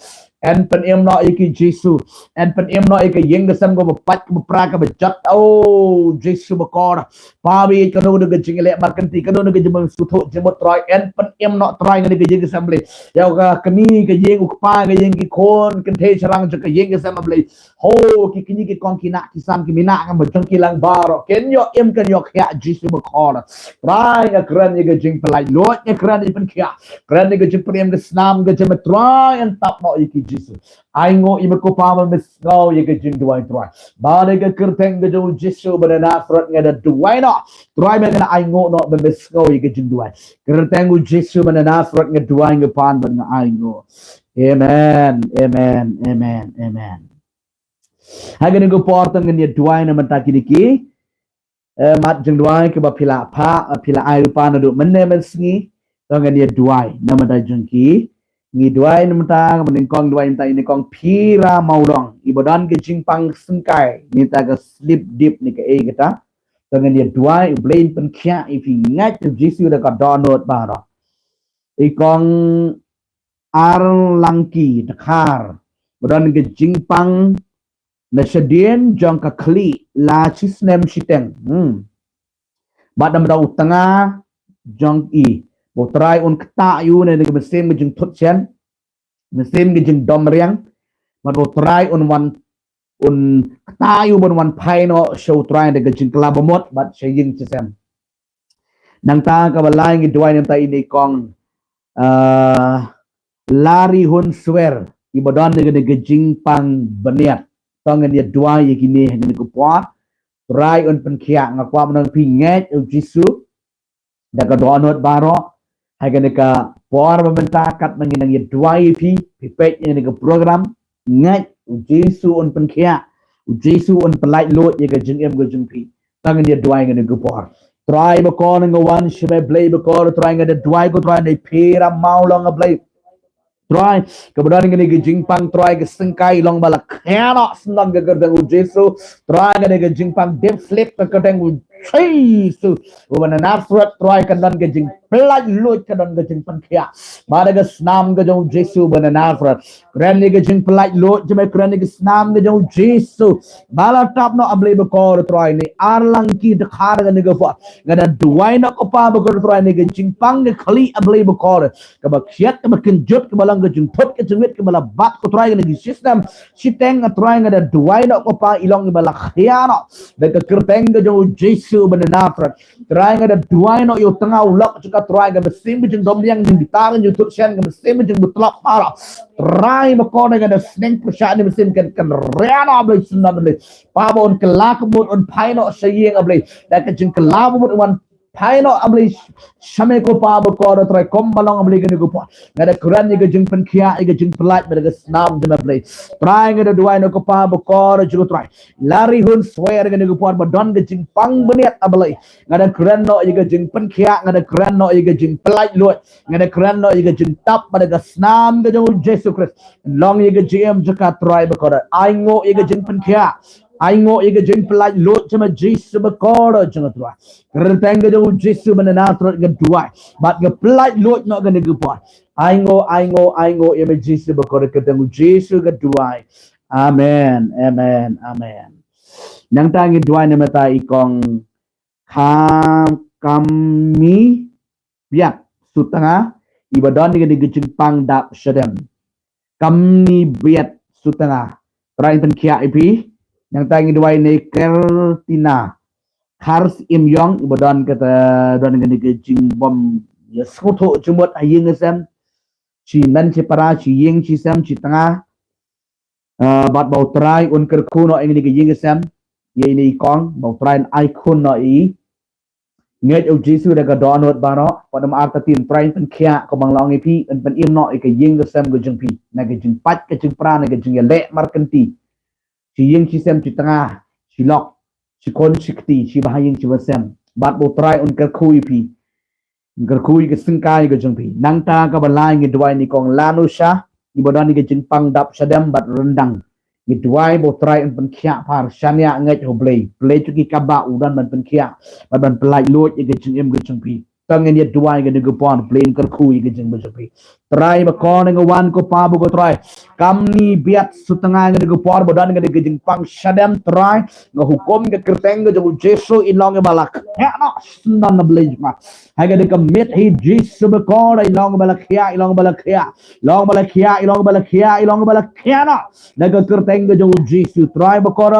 Yn pynim noh ïa ki Jisu. Yn pynim noh ïa ka ïing ka sem kaba pait kaba pra kaba jot. Oh Jisu bakor. Pha ba ïeit, kano kano ka jingïaleh markynti, kano kano ka jingmut sngewthuh jingmut Trai, yn pynim noh Trai ïa kane ka ïing ka sem Blei. Ïa ka kmie ka ïing, u kpa ka ïing, ki khun kynthei shynrang jong ka ïing ka sem Blei. Ho ki kñi ki kong ki nah ki san ki minah ka ba jong ki lang baroh kin ïoh im kin ïoh khiah Jisu bakor. Trai nga kren ïa ka jingpyllait luid, nga kren ïa ka jingpynkhiah, kren ïa ka jingpynim ka snam ka jong me Trai, yn tap noh ïa ki Jisu. Ainguh ïa me ko Pa ba me sngew ïa ka jingduwai Trai. Ba da ka kyrteng ka jong u Jisu ba na Nasareth nga da duwai noh Trai, ba nga da ainguh noh ba me sngew ïa ka jingduwai. Kyrteng u Jisu ba na Nasareth nga duwai nga pan bad nga ainguh. Amen. Amen. Amen. Amen. Ha kane ka por to ngin ïa duwai na bynta kine ki eh, mat jingduwai kiba phi la phah, phi la ai lypa naduh mynne mynsngi. To ngin ïa duwai na bynta jong ki. Ngi duwai na bynta, kaba nyngkong duwai na bynta ine i kong Phira Mawlong, iba don ka jingpang syngkai, nita ka slip dip ne kaei kata. To ngin ïa duwai, u Blei un pynkhiah ïa phi, ngeit ïa u Jisu da ka dohnud baroh. I kong Arlangki Dkhar, ba don ka jingpang na shadien jong ka khlieh la shi snem shiteng. Hmm. Bad namar u tnga jong i, ba u Trai un ktah ïa u na ka mynsiem ka jingthut shen, mynsiem ka jingdom riang, bad ba u Trai un wan, un ktah ïa u ban wan phai noh sha u Trai da ka jingkylla bamut bad sha ïing sha sem. Nangta kaba lai ngi duwai na bynta ine i kong, ah, Lari Hun Swer, iba don da ka jingpang bniat. To ngin ïa duwai ïa kine ha kane ka por. Trai un pynkhiah, nga kwah ban ong phi ngeit ïa u Jisu da ka dohnud baroh. Ha kane ka por ba mynta katba ngi nang ïa duwai ïa phi, phi peit ïa kane ka program, ngeit u Jisu un pynkhiah, u Jisu un pyllait luid ïa ka jingim ka jong phi. To ngin ïa duwai ha kane ka por. Trai bakor nga wan sha me Blei bakor, Trai nga da duwai ko Trai na i Phira Mawlong a Blei. Trai, kaba don kane ka jingpang Trai ka syngkai long ba la khiah noh syndon ka kyrteng u Jisu. Trai kane ka jingpang dip slip ka kyrteng u Jisu. Uba na Nasareth Trai kan don ka jingpyllait luid, kan don ka jingpynkhiah. Ba da ka snam ka jong u Jisu ba na Nasareth. Kren ïa ka jingpyllait luid jong me, kren ïa ka snam ka jong u Jisu. Ba la tap noh a Blei bakor Trai na i Arlangki Dkhar kane ka por. Nga da duwai noh ko Pa bakor Trai na ka jingpang ka khlieh a Blei bakor. Kaba khiat, kaba kynjut, kaba long ka jingthut ka jingwit, kaba la bat ko Trai kane ka shi snem shiteng, Trai nga da duwai noh ko Pa i long iba la khiah noh da ka kyrteng ka jong u Jisu ba na Nasareth. Trai nga da duwai noh ïa u tnga u lok jong ka Trai, ka mynsiem ka jingdom liang, jingbitar, jingthut shen, ka mynsiem ka jingbutlap baroh. Trai bakor, nga da sneng pyrshah ïa ka mynsiem kan, kan ria noh Blei, sngewbha Blei. Pa ba un kylla ka mut, un phai noh sha ïing A Blei. Da ka jingkylla ka mut, un phai noh A Blei sha me ko Pa bakor, Trai, kum ba long A Blei kane ka por. Nga da kren ïa ka jingpynkhiah, ïa ka jingpyllait bad ka snam jong A Blei. Trai, nga da duwai noh ko Pa bakor jong nga, Trai. Larry Hun Swer, kane ka por ba don ka jingpang bniat A Blei. Nga da kren noh ïa ka jingpynkhiah, nga da kren noh ïa ka jingpyllait luid, nga da kren noh ïa ka jingtap bad ka snam ka jong U Jisu Khrist. Long ïa ka jingim jong ka, Trai bakor. Ainguh ïa ka jingpynkhiah, ainguh ïa ka jingpyllait luid jong me Jisu bakor jong nga, Trai. Kyrteng ka jong U Jisu ba na Nasareth nga duwai bad nga pyllait luid noh kane ka por. Ainguh, ainguh, ainguh ïa me Jisu bakor, kyrteng U Jisu nga duwai. Amen, amen, amen. Nangta ngi duwai na bynta i kong Kam, Kamni Biat Sutnga, i ba don ïa ka jingpang dap shadem. Kamni Biat Sutnga, Trai pynkhiah ïa phi. Nangta ngi duwai na i Kertina Khar Im Yong, i ba don kata, don ïa ka jingbym ïa sngewthuh jingmut ha ïing ha sem, shi myn shi para, shi ïing shi sem, shi tnga. Ah, bad ba U Trai un kyrkhu noh ïa kane ka ïing ka sem, ïa ine i kong, ba U Trai un ai khun noh ïa i. Ngeit ïa U Jisu da ka dohnud baroh, pat ym artatien, Trai pynkhiah, kumba nga la ong ïa phi, un pynim noh ïa ka ïing ka sem ka jong phi na ka jingpait ka jingpra, na ka jingïaleh markynti. Shi ïing shi sem, shi tnga, shi lok, shi khun shi kti, shi bahaïing shi basem. Bad ba U Trai un kyrkhu ïa phi, kyrkhu ïa ka syngkai ka jong phi. Nangta kaba lai ngi duwai na i kong Lanusha, i ba don ïa ka jingpang dap shadem bad ryndang. Ngi duwai ba U Trai un pynkhiah, par shaniah, ngeit ha U Blei. Blei jong ki kaba u don ban pynkhiah bad ban pyllait luid ïa ka jingim ka jong phi. To ngin ïa duwai kane ka por, Blei un kyrkhu ïa ka jingim ka jong phi. Trai bakor, nga wan ko Pa bakor, Trai. Kamni Biat Sutnga, kane ka por ba don kane ka jingpang shadem, Trai. Nga hukum ha ka kyrteng ka jong U Jisu, i long i ba la khiah noh, sngewbha Blei jong nga. Ha kane ka miet hi Jisu bakor, i long i ba la khiah, i long i ba la khiah. Long ba la khiah, i long ba la khiah, i long ba la khiah noh. Ha ka kyrteng ka jong U Jisu, Trai bakor.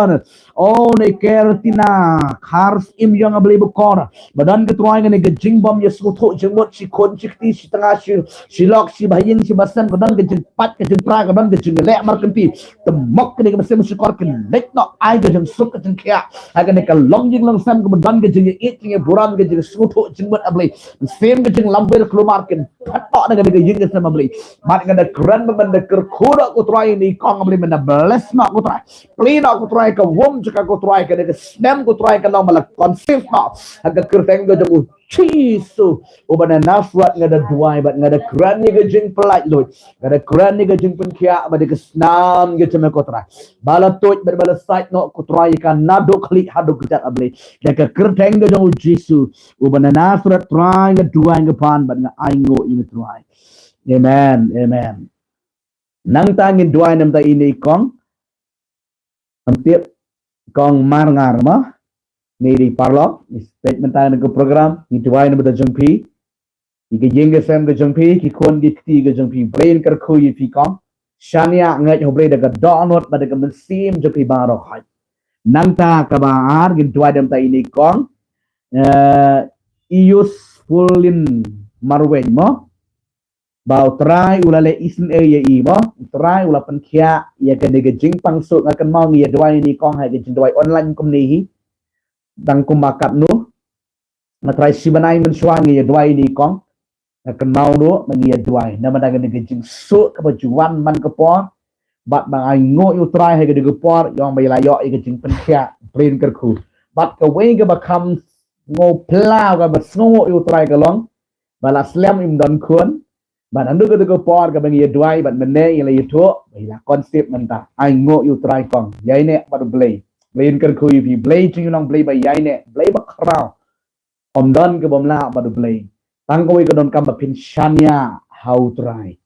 O, na i Kertina Khar Im Yong, A Blei bakor, ba don ka, Trai, kane ka jingbym ïa sngewthuh jingmut, shi khun shi kti, shi tnga, shi, shi lok, shi bahaïing shi basem, ka don ka jingpait ka jingpra, ka don ka jingïaleh markynti. Tymok kane ka mynsiem shukor, kynleit noh, ai ka jingsuk ka jingkhiah ha kane ka longïing longsem, kaba don ka jingïaieit jingïaburom, ka jingsngewthuh jingmut, A Blei. Mynsiem ka jinglamwir kulmar, kynpait noh na kane ka ïing ka sem, A Blei. Bad nga da kren bad nga da kyrkhu noh ko Trai, ine i kong, A Blei, mynta bless noh ko Trai. Plie noh ko Trai ka womb jong ka ko Trai, kane ka snem ko Trai, kan long ba la conceive noh ha ka kyrteng ka jong U Jisu uba na Nasareth, nga da duwai bad nga da kren ïa ka jingpyllait luid, nga da kren ïa ka jingpynkhiah bad ïa ka snam ka jong me ko Trai. Ba la tuid bad ba la sait noh ko Trai ïa ka naduh khlieh haduh kjat, A Blei. Ha ka kyrteng ka jong U Jisu uba na Nasareth, Trai, nga duwai, nga pan bad nga ainguh ïa me, Trai. Amen, amen. Nangta ngin duwai na bynta ine i kong. Ym tip, kong Marngar mo. Ine i paralok, ine i peit mynta ïa ka program, ngi duwai na bynta jong phi. Ïa ka ïing ka sem ka jong phi, ki khun ki kti ka jong phi, Blei un kyrkhu ïa phi kong. Shaniah, ngeit ha U Blei da ka dohnud bad da ka mynsiem jong phi baroh. Nangta kaba ar, ngin duwai na bynta ine i kong. Eh, Ius Pulin Marwein mo. Ba U Trai u la leh isynei ïa i mo, U Trai u la pynkhiah ïa kane ka jingpang suk. Nga kynmaw ngi ïa duwai ine i kong ha ka jingduwai online kumne hi. Tang kumba katno, nga trai shi bnai mynshuwa ngi ïa duwai ine i kong. Nga kynmaw noh ba ngi ïa duwai namar kane ka jingsuk kaba ju wan man ka por. Bad ba nga ainguh ïa U Trai ha kane ka por, ïa ong ba i la ïoh ïa ka jingpynkhiah, Blei un kyrkhu. Bad kawei kaba kham sngewphylla, kaba sngewnguh ïa U Trai ka long ba la slem im don khun. Bad naduh kata ka por kaba ngi ïa duwai bad mynne ngi la ïathuh ba i la conceive mynta. Ainguh ïa U Trai kong. Ïaineh bad U Blei. Blei un kyrkhu ïa phi. Blei jong ngi long Blei ba ïaineh, Blei ba khraw. Ym don kaba ym lah bad U Blei. Tang kawei ka donkam ba phin shaniah ha U Trai.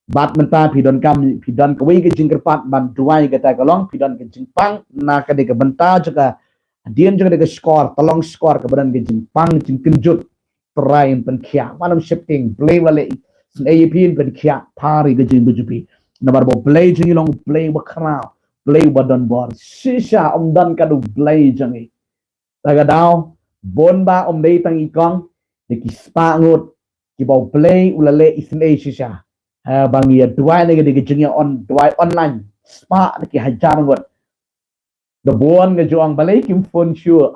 Bad mynta phi donkam, phi don kawei ka jingkyrpad ban duwai, kata ka long phi don ka jingpang na kane ka bynta jong ka hadien jong kane ka shkor, tyllong shkor kaba don ka jingpang jingkynjut. Trai un pynkhiah, wat nym sheptieng, Blei u la leh isynei ïa phi, un pynkhiah phar ïa ka jingim jong phi. Namar ba U Blei jong ngi long U Blei uba khraw, Blei uba don bor. Shisha ym don katto U Blei jong ngi. Ta ka daw, bun ba ym dei tang i kong, da ki spah ngut, kiba U Blei u la leh isynei shisha. Ha, ba ngi ïa duwai na kane ka jingïa on, duwai online. Spah na ki hajar ngut. Da bun nga ju ong balei kim phone shuh.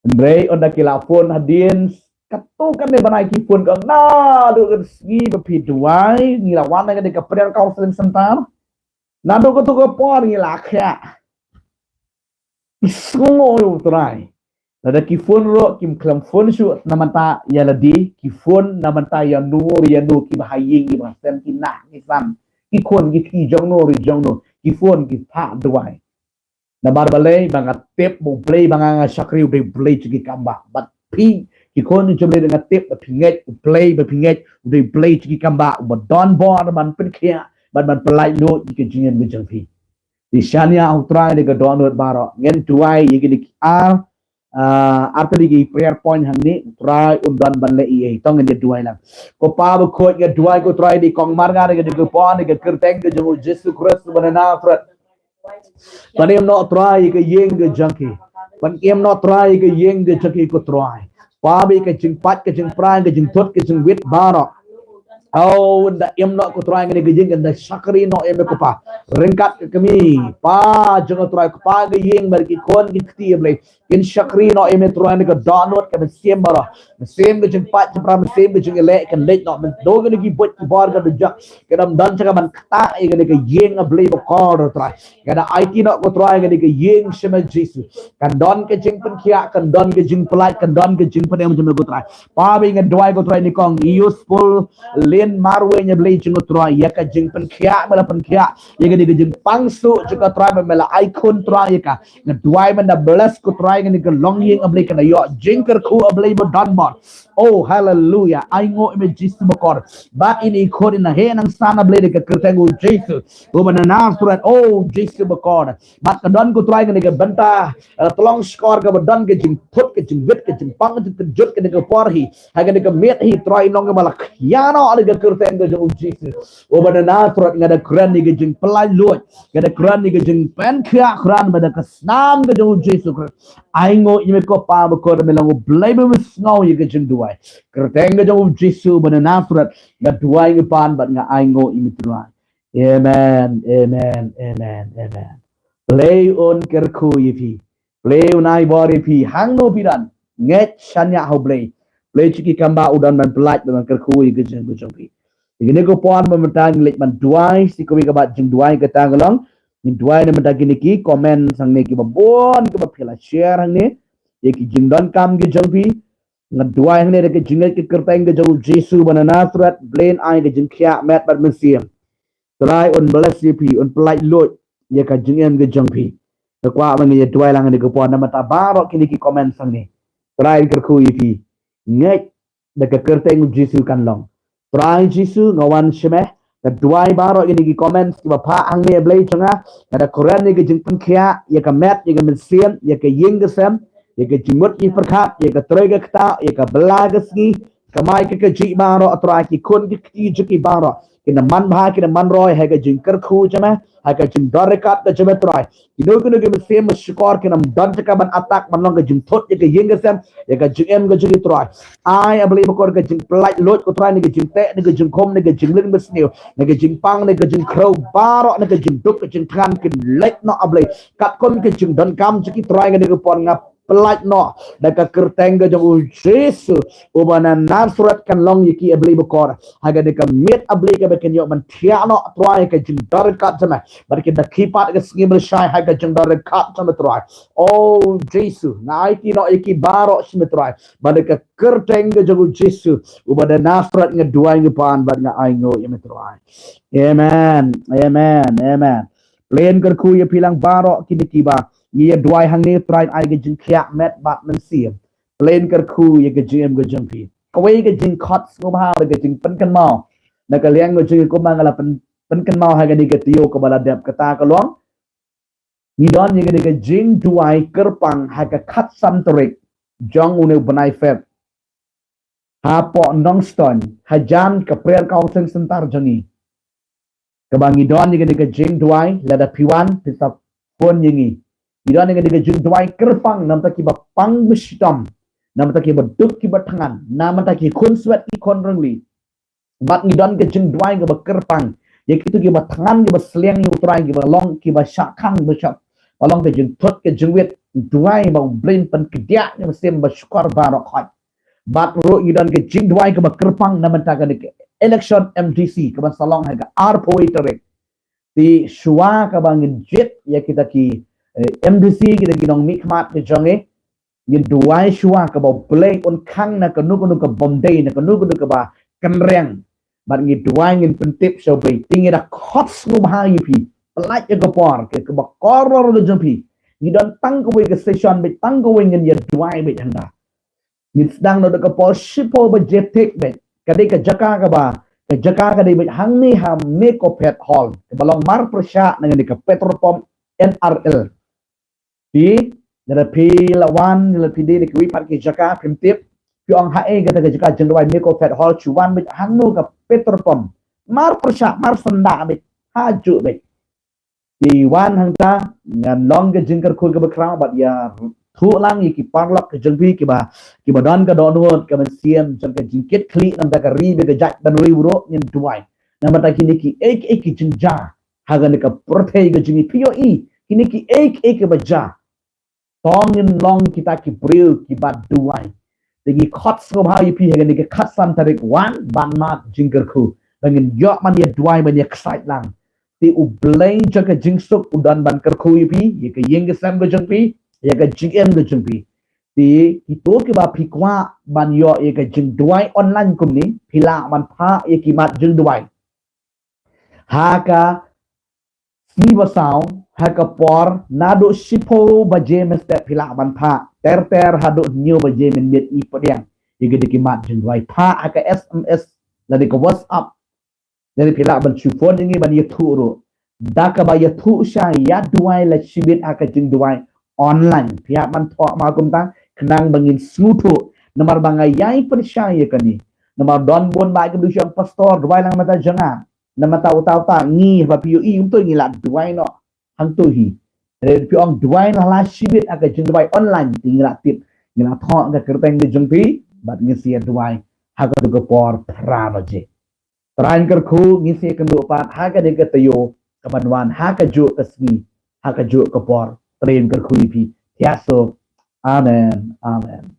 Hynrei ynda ki la phone hadien, katto katne bnai ki phone ka ong, naduh ka sngi ba phi duwai, ngi la wan na kane ka prayer counseling center. Naduh katto ka por ngi la khiah. Ki sngew ïa U Trai. Lada ki phone ruh kim khlem phone shuh na ka bynta ïa lade, ki phone na ka bynta ïano ïano, kiba ha ïing kiba ha sem, ki nah ki san, ki khun ki kti jong no ruh jong no, ki phone ki phah duwai. Namar balei? Ba nga tip ba U Blei ba nga, nga shakri u dei U Blei jong ki kam bah. Bad phi, ki khun jong U Blei, nga tip ba phi ngeit U Blei, ba phi ngeit u dei U Blei jong ki kam bah, uba don bor ban pynkhiah bad ban pyllait luid ïa ka jingim ka jong phi. Te shaniah ha U Trai da ka dohnud baroh. Ngin duwai ïa kine ki ar, ah, artylli ki prayer point hangne, U Trai un don ban leh ei ei. To ngin ïa duwai lang. Ko Pa bakhuid, nga duwai ko Trai, da kong mar nga da ka jingkyrpad, da ka kyrteng ka jong U Jisu Khrist uba na Nasareth, ban im noh Trai ïa ka ïing ka jong ki. Ban im noh Trai ïa ka ïing ka jong ki ko Trai. Pa, ba ïa ka jingpait, ka jingpra, ka jingthut, ka jingwit baroh, oh, ynda im noh ko Trai ïa kane ka ïing, ynda shakri noh ïa me ko Pa. Ryngkat ka kmie, Pa jong nga Trai, ko Pa, ka ïing bad ki khun ki kti, ïa Blei, kin shakri noh ïa me Trai, na ka dohnud ka mynsiem baroh. Mynsiem ka jingpait jingpra, mynsiem ka jingïaleh, kan leit noh. Mynta kine ki buit ki bor ka dujok, kan ym don jaka ban ktah ïa kane ka ïing, A Blei bakordor Trai. Kan da aiti noh ko Trai ïa kane ka ïing sha me Jisu. Kan don ka jingpynkhiah, kan don ka jingpyllait, kan don ka jingpynim jong me ko Trai. Pa, ba nga duwai ko Trai, nyngkong ïa u Spul Lin Marwein, ïa Blei jong nga Trai, ïa ka jingpynkhiah me la pynkhiah ïa kane ka jingpang suk jong ka Trai, ba me la ai khun Trai ïa ka. Nga duwai mynta, bless ko Trai, kane ka longïing, A Blei, kan da ïoh jingkyrkhu, A Blei ba don bor. Oh, haleluya. Ai nguh ïa me Jisu bakordor. Bad ine i khun i na heh nang san, A Blei, da ka kyrteng U Jisu uba na Nasareth. Oh Jisu bakordor. Bad ka don ko Trai kane ka bynta, eh, tlong shkor kaba don ka jingthut, ka jingwit, ka jingpang, ka jingkynjut, kane ka por hi, ha kane ka miet hi Trai, nongïalam ba la khia noh da ka kyrteng ka jong U Jisu uba na Nasareth. Nga da kren ïa ka jingpyllait luid, nga da kren ïa ka jingpynkhiah kyrdan bad da ka snam ka jong U Jisu Khrist. Ai nguh ïa me ko Pa bakordor, me long U Blei ba me sngew ïa ka jingduwai. Kyrteng ka jong U Jisu uba na Nasareth nga duwai, nga pan bad nga ai nguh ïa me Trai. Amen, amen, amen, amen. Blei un kyrkhu ïa phi. Blei un ai bor ïa phi hangno phi don. Ngeit shaniah ha U Blei. Blei jong ki kam bah u don ban pyllait, ban kyrkhu ïa ka jingim ka jong phi. Ïa kane ka por ba mynta ngi leit ban duwai, shi kawei kaba jingduwai kata ka long, ngin duwai na bynta kine ki comment hangne kiba bun, kiba phi la share hangne ïa ki jingdonkam ki jong phi. Nga duwai hangne da ka jingngeit, ka kyrteng ka jong U Jisu ba na Nasareth, Blei un ai ka jingkhiah met bad mynsiem. Trai un bless ïa phi, un pyllait luid ïa ka jingim ka jong phi. Nga kwah ba ngin ïa duwai lang hangne ka por na bynta baroh kine ki comment hangne. Trai un kyrkhu ïa phi. Ngeit da ka kyrteng U Jisu kan long. Trai Jisu, nga wan sha me. Nga duwai baroh kine ki comment kiba phah hangne, A Blei jong nga. Nga da kren ïa ka jingpynkhiah ïa ka met, ïa ka mynsiem, ïa ka ïing ka sem, ïa ka jingmut jingpyrkhat, ïa ka trei ka ktah, ïa ka bylla ka sngi, ka mai ka kajih baroh, Trai, ki khun ki kti jong ki baroh kin da man bha, kin da man roi ha ka jingkyrkhu jong me, ha ka jingdon ryngkat ka jong me Trai. Kino kino ki mynsiem mashkor kin ym don jaka ban attack, ban long ka jingthut ïa ka ïing ka sem, ïa ka jingim ka jong ki Trai. Ai, A Blei bakordor, ka jingpyllait luid ko Trai, na ka jingteh, na ka jingkhum, na ka jinglyngngoh basniew, na ka jingpang, na ka jingkhrew baroh, na ka jingduk, ka jingthngan kin leit noh, A Blei. Katkum ka jingdonkam jong ki Trai, kane ka por nga pyllait noh da ka kyrteng ka jong U Jisu uba na Nasareth, kan long ïa ki, A Blei bakordor, ha kane ka miet, A Blei, kaba kin ïoh ban thiah noh Trai ha ka jingdon ryngkat jong me, bad kin da kiew pat ka sngi ba lashai ha ka jingdon ryngkat jong me Trai. Oh Jisu, nga aiti noh ïa ki baroh sha me Trai, bad da ka kyrteng ka jong U Jisu uba na Nasareth nga duwai, nga pan bad nga ai nguh ïa me Trai. Amen. Amen. Amen. Blei un kyrkhu ïa phi lang baroh kine kiba ngi ïa duwai hangne, Trai, ai ka jingkhiah met bad mynsiem. Blei un kyrkhu ïa ka jingim ka jong phi. Kawei ka jingkhot sngewbha bad ka jingpynkynmaw na ka liang ka jong ngi, kumba nga la pyn, pynkynmaw ha kane ka taïew kaba la dep, kata ka long, ngi don ïa kane ka jingduwai kyrpang ha ka khatsan tarik jong une u bnai Feb, hapoh Nongstoiñ, hajan ka prayer counseling center jong ngi, kaba ngi don ïa kane ka jingduwai. Lada phi wan, phin sa phone ïa ngi. Ngi don ïa kane ka jingduwai kyrpang namar kiba pang bashitom, namar ta ki ba duk ki ba thngan, namar ta ki khun swet ki khun rangli. Bad ngi don ka jingduwai kaba kyrpang ïa kito ki ba thngan, ki ba sliang ïa u Trai, ki ba long, ki ba shah khang, ba shah, ba long ka jingthut ka jingwit. Duwai ba U Blei un pynkdiah ïa ka mynsiem ba shukor baroh khoit. Bad ruh ngi don ka jingduwai kaba kyrpang namar ta kane ka election M D C kaba sa long ha ka arphew tarik. Te shuwa kaba ngin jied ïa kita ki, eh, M D C, kita ki nongmihkhmat ki jong ngi, ngin duwai shuwa kaba U Blei un khang na kano kano ka bym dei, na kano kano kaba kynriang. Bad ngi duwai, ngin pyntip sha U Blei. Te ngi da khot sngewbha ïa phi, pyllait ïa ka por, ka, kaba kordor ka jong phi. Ngi don tang kawei ka session beit, tang kawei, ngin ïa duwai beit hangta. Ngin sdang naduh ka por shiphew baje thik beit. Ka dei ka jaka kaba, ka jaka ka dei beit hangne ha Mekophet Hall, kaba long marpyrshah na kane ka petrol pump N R L. Phi, lada phi la wan, lada phi dei na kiwei pat ki jaka phim tip, phi ong haei kata ka jaka jingduwai Mekophet Hall, shu wan beit hangno ka petrol pump. Marpyrshah, marsyndah beit, hajuh beit. Phi wan hangta, ngan long ka jingkyrkhu kaba khraw bad ïathuh lang ïa ki paralok ka jong phi kiba, kiba don ka dohnud, ka mynsiem jong ka jingkitkhlieh namar ka ri bad ka jaitbynriew ruh, ngin duwai. Namar ta kine kiei kiei ki jingjia ha kane ka pyrthei ka jong ngi, phi ïohi, kine kiei kiei kiba jia. To ngin long kita ki briew kiba duwai. Te ngi khot sngewbha ïa phi ha kane ka khatsan tarik, wan ban mad jingkyrkhu, ba ngin ïoh ban ïa duwai, ban ïa ksaid lang. Te U Blei jong ka jingsuk u don ban kyrkhu ïa phi, ïa ka ïing ka sem ka jong phi, ïa ka jingim ka jong phi. Te kito kiba phi kwah ban ïoh ïa ka jingduwai online kumne, phi lah ban phah ïa ki mat jingduwai ha ka sngi ba saw, ha ka por naduh shiphew baje mynstep phi lah ban phah ter ter haduh hynñiew baje mynmiet, ngi pdiang ïa kito ki mat jingduwai. Phah ha ka S M S lane ka WhatsApp, lane phi lah ban shu phone ïa ngi ban ïathuh ruh. Da kaba ïathuh shai, ïa duwai la shibit ha ka jingduwai online. Phi hap ban thoh ma kumta khnang ba ngin sngewthuh. Namar ba nga ïai pynshai ïa kane, namar don bun ba ki dei shu ong, pastor, duwai lang mynta jong nga. Namar ta uta uta ngi, haba phi ïohi kumto ngi la duwai noh hangto hi. Hynrei phi ong duwai noh la shibit ha ka jingduwai online, te ngi la tip, ngi la thoh ka kyrteng ka jong phi bad ngin sa ïa duwai ha kato ka por phra baje. Trai un kyrkhu, ngin sa ïakynduh pat ha kane ka taïew kaban wan ha kajuh ka sngi, ha kajuh ka por. Trai un kyrkhu ïa phi. Thiah suk. Amen. Amen.